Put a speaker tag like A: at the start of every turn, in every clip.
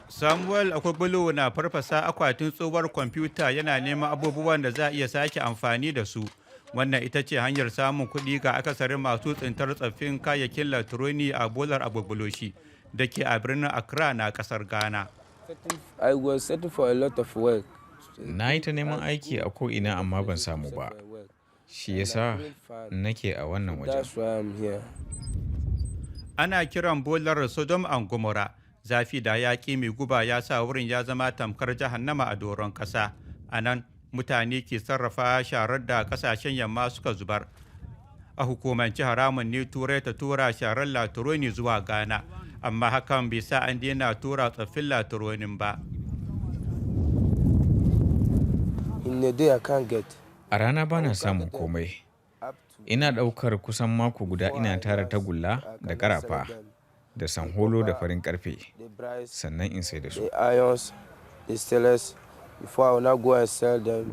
A: Samuel Akwagbolo na farfasa akwatin tsohuwar kwamfuta yana neman abubuwan da za a iya sake amfani da su. Wannan ita ce hanyar samun kuɗi ga akasarin masu tsintar tsaffin kayayyakin latironi a bolar Agbogbloshie da ke a birnin Accra na ƙasar Ghana.
B: I was searching for a lot of work.
C: Na yi ta neman aiki a ko'ina amma ban samu ba. Shi yasa nake a wannan wajen.
B: That's why I'm here.
A: Ana kiran bolar Sodom and Gomorrah. Zafi da yaƙi mai guba ya sa wurin ya zama tamkar jahannama a doron ƙasa. A nan, mutane ke sarrafa sharar da ƙasashen yamma suka zubar. A hukumance, haramun ne Turai ta tura sharar latironi zuwa Ghana, amma hakan bai sa an daina tura tsoffin latironin ba.
B: In a day I can't get.
C: A rana bana samun komai. Ina ɗaukar kusan mako guda ina tara tagulla da ƙarafa da sanholo da farin ƙarfe sannan in sai da su.
B: The irons, the stainless, before I will now go and sell them.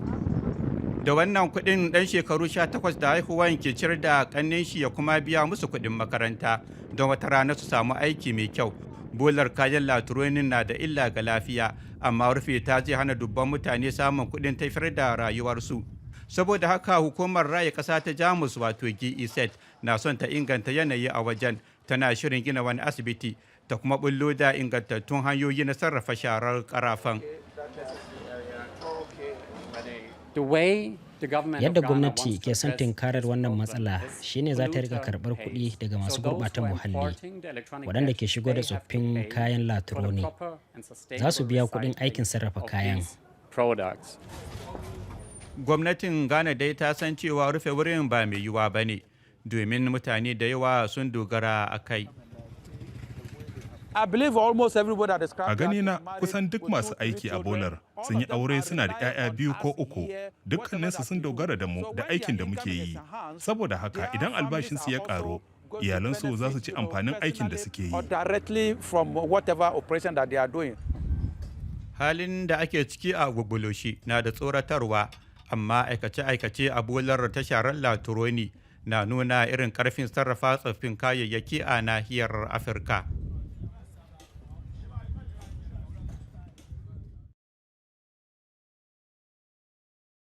A: Da wannan kuɗin ɗan shekaru 18 da haihuwan ke ciyar da ƙannen shi ya kuma biya musu kuɗin makaranta don wata rana su samu aiki mai kyau. Bolar kayan latironin na da illa ga lafiya, amma rufe ta zai hana dubban mutane samun kuɗin tafiyar da rayuwarsu. Saboda haka, hukumar raya ƙasa ta Jamus, wato GIZ, na son ta inganta yanayi a wajen. Tana shirin gina wani asibiti ta kuma bullo da ingantattun hanyoyi na sarrafa sharar karafan.
D: Yadda gwamnati ke son tunkarar wannan matsala shine za ta rika karɓar kuɗi daga masu gurɓata muhalli, waɗanda ke shigo da tsoffin kayan latironi. Za su biya kuɗin aikin sarrafa kayan.
A: Gwamnatin Ghana dai ta san cewa rufe wurin ba mai yiwuwa ba ne, domin mutane da yawa sun dogara a kai.
E: A gani na, kusan duk masu aiki a bolar sun yi aure, suna da 'ya'ya biyu ko uku. Dukkaninsu sun dogara da mu da aikin da muke yi. Saboda haka, idan albashinsu ya ƙaru, iyalansu za su ci amfanin aikin da suke yi.
A: Halin da ake ciki a Agbogbloshie na da tsoratarwa, amma aikace-aikace a bolar ta sharar latironi na nuna irin karfin sarrafa tsoffin kayayyaki a nahiyar Afirka.